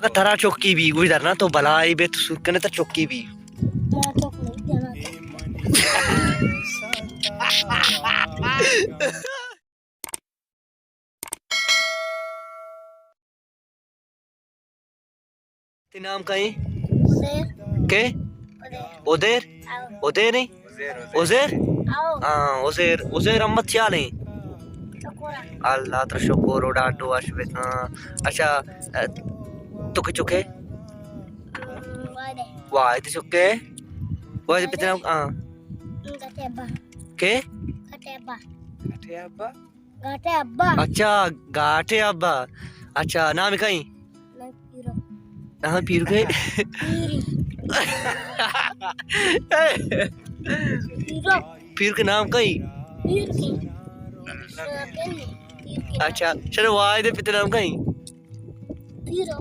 اگاں ترا چکی بی، گوش دار نا، تو بلائی بے، تو سور کنے، ترا چکی بی۔ تئی نام کئے؟ ادیر۔ کے؟ ادیر۔ ادیر؟ او۔ ادیر ایں؟ ازیر؟ او۔ ہاں، ازیر، ازیر احمد چیال ایں؟ شکر۔ اللہ ترا شکر و ڈاڈو وش بکن۔ اچھا، ا، تو کے چکے؟ واحد۔ واحد چکے؟ واحد پت نام، ہاں۔ گاٹے ابا۔ کے؟ گاٹے ابا۔ گاٹے ابا؟ گاٹے ابا۔ اچھا، گاٹے ابا۔ اچھا، نام کئے؟ نام پیرو۔ ہاں، پیرو کے؟ پیری۔ پیرو۔ پیر کے نام کئے؟ پیر کے۔ پیر کے۔ اچھا، چلو، واحد پت نام کئے؟ پیرو۔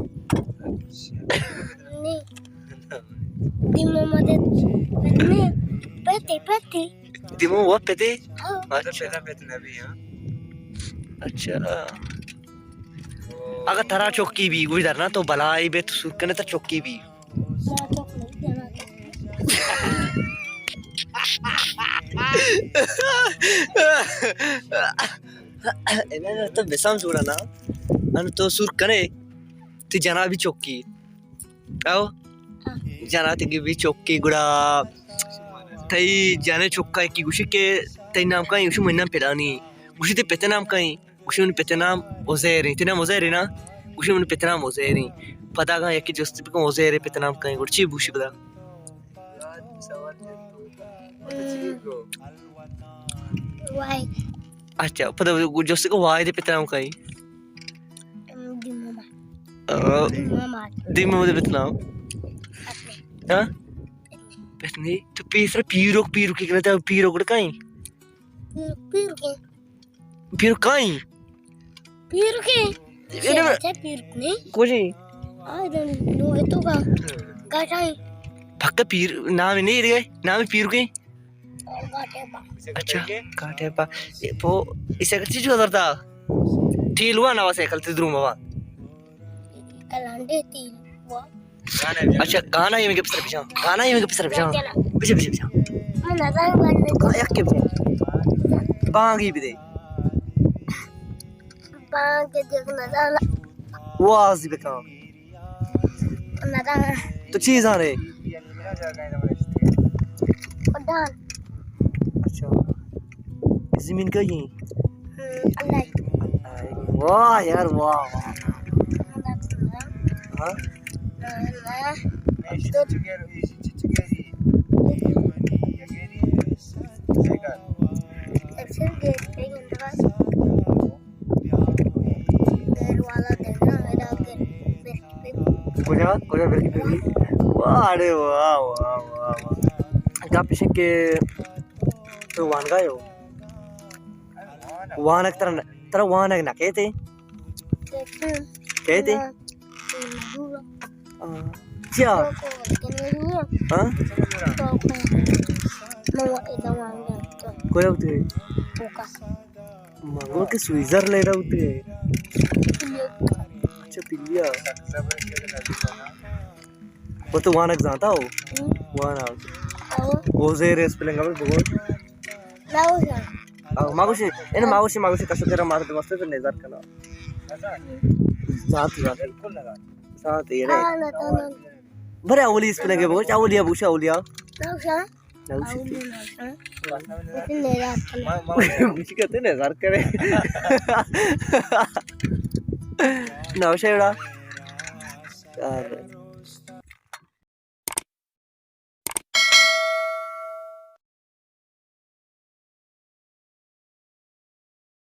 نی۔ دیما مدد۔ نی۔ پتے، پتے۔ دیما و پتے؟ ہاں۔ اچھا۔ پتا پت نبی، ہاں۔ اچھا۔ اگاں ترا چکی بی، گوش دار نا، تو بلائی بے، تو سور کنے، ترا چکی بی۔ تو بسام جوڑا نا، ان تو سور کنے، تئی جنا بی چکی۔ او؟ جنا تئی بی چکی گڑا۔ تئی جنے چکا کی گوشی کہ تئی نام کئے؟ گوشی من نام پلانی۔ گوشی تئی پت نام کئے؟ گوشی منی پت نام عزیر ایں۔ تئی نام عزیر ایں نا؟ گوشی منی پت نام عزیر ایں۔ پدا اگاں یکے جست بکن عزیر پت نام کئے؟ گڑا چی بوشی پدا؟ واحد۔ اچھا، پدا جست کو واحد پت نام کئے؟ دیما مات۔ آ، دیما مات۔ دیما مات پت نام؟ ہاں؟ پت نی۔ تو پیسر پیروک، پیروک کی کرتا، پیروک کئے؟ پیروک۔ پیروک کئے؟ پیروک۔ اچھا، پیروک نی؟ کجی؟ آ، دن نو تو کا۔ گاٹا۔ پکا پیر نام نی رے، نام پیروک۔ اچھا، کاٹے پا۔ اے پو، اے سائیکل چی جو درتا؟ تیل ہوا نا سائیکل تے دروم ہوا۔ کلانڈے تیل ہوا۔ اچھا، گانا یہ مگے پسر بجا۔ گانا یہ مگے پسر بجا۔ بجا، بجا، بجا۔ من نزان بجا۔ یک کے بجا۔ بانگی بدے۔ بانگ دے نزان۔ واز بکن۔ نہ۔ تو چی زانے؟ خدان۔ اچھا۔ زمین کئی ایں؟ ہم، اللہ۔ واہ یار، واہ، واہ۔ ہاں؟ کجا؟ کجا برکی پہ بی؟ واہ، اڑے واہ، واہ، واہ، واہ۔ گپ ایش کہ تو وانگا یو۔ وانگ ترا، ترا وانگ نہ کہتے؟ کہتے؟ ہاں۔ چیا؟ ہاں؟ کجا بوتے؟ منگو کہ سوئیزرلینڈ ءَ بوتگ ئے۔ اچھا، پلیا۔ وہ تو وانگ زانتا ہو؟ ہم۔ وانگ۔ او۔ او زیر اسپلنگ ءَ بگو۔ نہ، او زان۔ او، ما گوشی، ان ما گوشی، ما گوشی، کشو تیرا مار دماغ سے نظر کنا۔ زانت، زانت۔ زانت، یہ نہ۔ ہاں، نہ، تو نہ۔ برے اولی اسپلنگ ءَ بگو، اولی ءَ بگو، اولی ءَ۔ نہ، زان۔ نہ گوشی۔ گوشی کہتے نظر کرے۔ نہ گوشے اڑا۔ یار۔